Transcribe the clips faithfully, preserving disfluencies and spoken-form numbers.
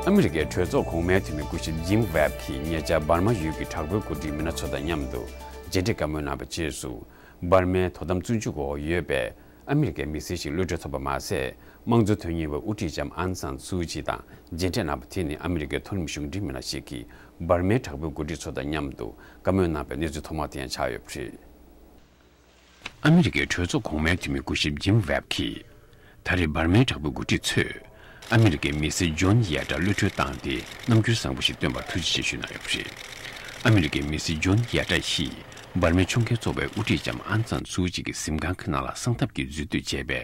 ཨ་མི་རི་ཀའི་གྲོས་ཚོགས་གོང་མའི་འཐུས་མི་སྐུ་ཞབས་ཇིམ་ཝེབ་ཀྱིས་ཉེ་ཆར་འབར་མ་ཡུལ་གྱི་དྲག་པོའི་འགོ་ཁྲིད་མི་སྣ་ཚོ་དང་མཉམ་དུ་མཇལ་འཕྲད་བཀའ་མོལ་གནང་བའི་རྗེས་སུ། འབར་མའི་དོ་དམ་བཙོན་འཇུག་འོག་ཡོད་པའི་ཨ་མི་རི་ཀའི་མི་སེར་ཞིག་གློད་གྲོལ་ཐོབ་པ་མ་ཟད། དམངས་གཙོ་དོན་གཉེར་བའི་དབུ་ཁྲིད་ལྕམ་ཨང་སན་སུའུ་ཅི་དང་མཇལ་འཕྲད་གནང་བ་དེ་ནི་ཨ་མི་རི་ཀའི་མཐོ་རིམ་གཞུང་འབྲེལ་མི་སྣ་ཞིག་གིས་འབར་མའི་དྲག་པོའི་འགོ་ཁྲིད་ཚོ་དང་མཉམ་དུ་བཀའ་མོལ་གནང་བའི་གནས་ཚུལ་ཐོག་མ་དེ་ཡང་ཆགས་ཡོད་པ་རེད། ཨ་མི་རི་ཀའི་གྲོས་ཚོགས་གོང་མའི་འཐུས་མི་སྐུ་ཞབས་ཇིམ་ཝེབ་ཀྱིས། ད་རེས་འབར་མའི་དྲག་པོའི་འགོ་ཁྲིད་ཚོས། ཨ་མི་རི་ཀའི་མི་སེར་ཇོན་ཡེ་ཏྲ་གློད་གྲོལ་བཏང་སྟེ་རྣམ་འགྱུར་བཟང་པོ་ཞིག་སྟོན་པར་ཐུགས་རྗེ་ཆེ་ཞུས་གནང་ཡོད་པ་རེད། ཨ་མི་རི་ཀའི་མི་སེར་ཇོན་ཡེ་ཏྲ་ཡིས་འབར་མའི་ཕྱོགས་འགལ་ཚོགས་པའི་དབུ་ཁྲིད་ལྕམ་ཨང་སན་སུའུ་ཅི་གི་གཟིམ་ཁང་གི་ནང་ལ་གསང་ཐབས་ཀྱིས་འཛུལ་གཏུག་བྱས་པའི་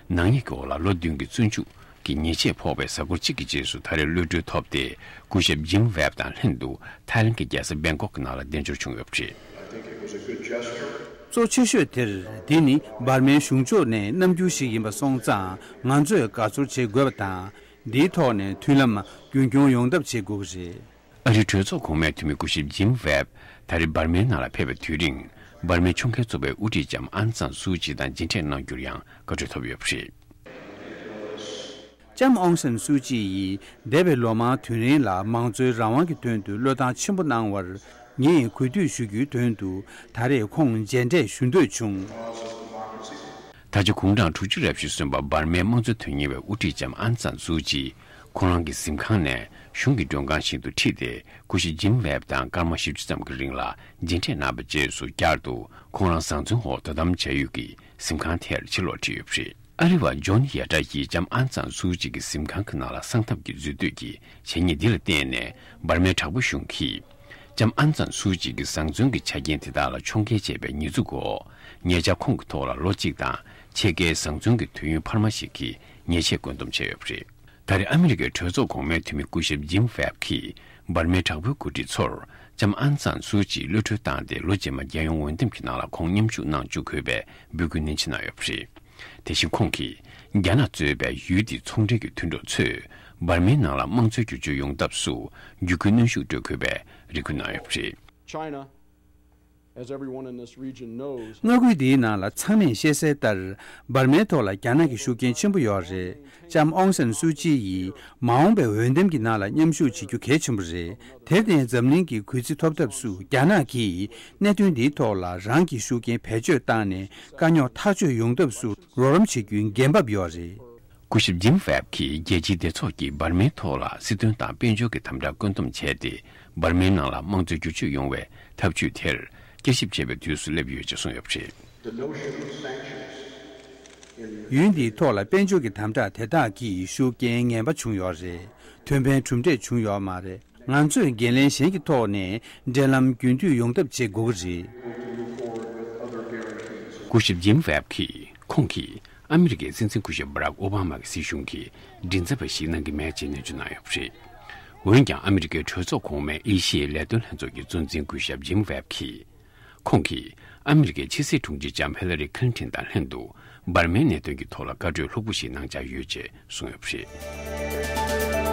ནག་ཉེས་ཀྱི་འོག་ལ་ལོ་བདུན་གྱི་བཙོན་འཇུག་གི་ཉེས་ཆད་ཕོག་པའི་གཟའ་འཁོར་གཅིག་གི་རྗེས་སུ་ད་རེས་གློད་གྲོལ་ཐོབ་སྟེ། སྐུ་ཞབས་ཇིམ་ཝེབ་དང་ལྷན་དུ་ཐའི་ལན་གྱི་རྒྱལ་ས་བེང་ཀོག་གི་ནང་ལ་གདན་འཇོག་བྱུང་ཡོད་པ་རེད། གཙོ་ཆེ་ཤོས་དེར། འདི་ནི་འབར་མའི་གཞུང་ཕྱོགས་ནས་རྣམ་འགྱུར་ཞིག་ཡིན་པ་སོང་ཙང་། ང་ཚོས་དགའ་ཚོར་བྱེད་དགོས་པ་དང་། འདིའི་ཐོག་ནས་མཐུན་ལམ་རྒྱུན་འཁྱོངས་ཡོང་ཐབས་བྱེད་དགོས་ཀྱི་རེད། ཨ་རིའི་གྲོས་ཚོགས་གོང་མའི་འཐུས་མི་སྐུ་ཞབས་ཇིམ་ཝེབ་ད་རེས་འབར་མའི་ནང་ལ་ཕེབས་པའི་དུས་རིང་། འབར་མའི་ཕྱོགས་འགལ་ཚོགས་པའི་དབུ་ཁྲིད་ལྕམ་ཨང་སན་སུའུ་ཅི་དང་མཇལ་འཕྲད་གནང་རྒྱུར་ཡང་བཀའ་འཁྲོལ་ཐོབ་ཡོད་པ་རེད། ལྕམ་ཨོང་སན་སུའུ་ཅི་ཡིས་འདས་པའི་ལོ་མང་དུས་རིང་ལ་མང་གཙོའི་རང་དབང་གི་དོན་དུ་བློས་བཏང་ཆེན་པོ་གནང་བར། ངས་གུས་འདུད་ཞུ་རྒྱུའི་དོན་དུ་ད་རེས་ཁོང་མཇལ་འཕྲད་ཞུ་འདོད་བྱུང་། ད་ཆ་དགུང་གྲངས་དྲུག་ཅུ་རེ་བཞི་སོན་པ་འབར་མའི་དམངས་གཙོ་དོན་གཉེར་བའི་དབུ་ཁྲིད་ལྕམ་ཨང་སན་སུའུ་ཅི། ཁོང་རང་གི་གཟིམ་ཁང་ནས་གཞུང་གི་མགྲོན་ཁང་ཞིག་ཏུ་ཁྲིད་དེ། སྐུ་ཞབས་ཇིམ་ཝེབ་དང་སྐར་མ་བཞི་བཅུ་ཙམ་གྱི་རིང་ལ་མཇལ་འཕྲད་གནང་བའི་རྗེས་སུ། བསྐྱར་དུ་ཁོང་རང་བཟང་བཙོན་འོག་དོ་དམ་བྱ་ཡུལ་གྱི་གཟིམ་ཁང་དེར་ཕྱིར་ལོག་ཁྲིད་ཡོད་པ་རེད། ཨ་རི་བ་ཇོན་ཡེ་ཏྲ་ཡིས་ལྕམ་ཨང་སན་སུའུ་ཅི་གི་གཟིམ་ཁང་གི་ནང་ལ་གསང་ཐབས་ཀྱིས་འཛུལ་གཏུག་གི་བྱས་ཉེས་འདི་ལ་བརྟེན་ནས། འབར་མའི་དྲག་པོ་གཞུང་གིས་ལྕམ་ཨང་སན་སུའུ་ཅི་གི་བཟང་བཙོན་གྱི་ཆ་རྐྱེན་དེ་དག་ལ་ཕྱོགས་འགལ་བྱས་པའི་ཉེས་འཛུགས་འོག་ཉེ་ཆར་ཁོང་གི་ཐོག་ལ་ལོ་གཅིག་དང་ཕྱེད་ཀའི་བཟང་བཙོན་གྱི་དུས་ཡུན་འཕར་མ་ཞིག་གི་ཉེས་ཆད་བཀོད་འདོམས་བྱས་ཡོད་པ་རེད། ད་རེས་ཨ་མི་རི་ཀའི་གྲོས་ཚོགས་གོང་མའི་འཐུས་མི་སྐུ་ཞབས་ཇིམ་ཝེབ་ཀྱིས་འབར་མའི་དྲག་པོའི་འགོ་ཁྲིད་ཚོར་ལྕམ་ཨང་སན་སུའུ་ཅི་གློད་གྲོལ་བཏང་སྟེ། ལོ་རྗེས་མ་རྒྱལ་ཡོངས་འོས་འདེམས་ཀྱི་ནང་ལ་ཁོང་མཉམ་ཞུགས་གནང་བཅུག་དགོས་པའི་འབོད་སྐུལ་ནན་ཆེ་གནང་ཡོད་པ་རེད། དེ་བཞིན་ཁོང་གིས་རྒྱ་ནག་གཙོས་པའི་ཡུལ་དེའི་ཚོང་འབྲེལ་གྱི་མཐུན་གྲོགས་ཚོས་འབར་མའི་ནང་ལ་དམངས་གཙོའི་བསྒྱུར་བཅོས་ཡོང་ཐབས་སུ་བརྒྱུད་སྐུལ་གནོན་ཤུགས་སྤྲོད་དགོས་པའི་རེ་སྐུལ་གནང་ཡོད་པ་རེད། China, as everyone in this region knows, མངའ་ཁུལ་འདིའི་ནང་ལ་ཚང་མས་ཤེས་གསལ་ལྟར། འབར་མའི་ཐོག་ལ་རྒྱ་ནག་གི་ཤུགས་རྐྱེན་ཆེན་པོ་ཡོད་རེད། ལྕམ་ཨོང་སན་སུའུ་ཅི་ཡིས་མ་འོངས་པའི་འོས་འདེམས་ཀྱི་ནང་ལ་མཉམ་ཞུགས་བྱེད་རྒྱུ་གལ་ཆེན་པོ་རེད། དེར་བརྟེན་འཛམ་གླིང་གི་གུས་བརྩི་ཐོབ་ཐབས་སུ། རྒྱ་ནག་གིས་གནད་དོན་འདིའི་ཐོག་ལ་རང་གི་ཤུགས་རྐྱེན་བེད་སྤྱོད་བཏང་ནས། དཀའ་རྙོག་ཐག་གཅོད་ཡོང་ཐབས་སུ་རོགས་རམ་བྱེད་རྒྱུའི་འགན་བབ་ཡོད་རེད། སྐུ་ཞབས་ཇིམ་ཝེབ་ཀྱིས་རྒྱལ་སྤྱིའི་སྡེ་ཚོགས་ཀྱིས་འབར་མའི་ཐོག་ལ་སྲིད་དོན་དང་དཔལ་འབྱོར་གྱི་དམ་དྲག་བཀོད་འདོམས་བྱས་ཏེ། འབར་མའི་ནང་ལ་དམངས་གཙོའི་བསྒྱུར་བཅོས་ཡོང་བའི་ཐབས་ཇུས་དེར་བསྐྱར་ཞིབ་བྱེད་པའི་དུས་སུ་སླེབས་ཡོད་ཅེས་གསུངས་ཡོད་པ་རེད། The notion of sanctions in ཡུལ་འདིའི་ཐོག་ལ་དཔལ་འབྱོར་གྱི་དམ་དྲག་དེ་དག་གིས་ཤུགས་རྐྱེན་ངན་པ་བྱུང་ཡོད་རེད། ཐོན་ཕན་གྲུབ་འབྲས་བྱུང་ཡོད་མ་རེད། ང་ཚོས་འགན་ལེན་གཞན་གྱི་ཐོག་ནས་འབྲེལ་ལམ་རྒྱུན་མཐུད་ཡོང་ཐབས་བྱེད་དགོས་ཀྱི་རེད། སྐུ་ཞབས་ཇིམ་ཝེབ་ཀྱིས་ཁོང་གིས་ཨ་མི་རི་ཀའི་སྲིད་འཛིན་སྐུ་ཞབས་བྷ་རག་ཨོ་བྷ་མ་གི་སྲིད་གཞུང་གི་མགྲིན་ཚབ་པ་ཞིག་གནང་གི་མེད་ཅེས་ནན་བརྗོད་གནང་ཡོད་པ་རེད། འོན་ཀྱང་ཨ་མི་རི་ཀའི་གྲོས་ཚོགས་གོང་མའི་ཨེ་ཤི་ཡའི་ལས་དོན་ལྷན་ཚོགས་ཀྱི་གཙོ་འཛིན་སྐུ་ཞབས་ཇིམ་ཝེབ་ཀྱིས། ཁོང་གིས་ཨ་མི་རི་ཀའི་ཕྱི་སྲིད་དྲུང་ཆེ་ལྕམ་ཧི་ལ་རི་ཁི་ལིན་ཊོན་དང་ལྷན་དུ་འབར་མའི་གནད་དོན་གྱི་ཐོག་ལ་བཀའ་གྲོས་ལྷུག་པོ་ཞིག་གནང་འཆར་ཡོད་ཅེས་གསུངས་ཡོད་པ་རེད།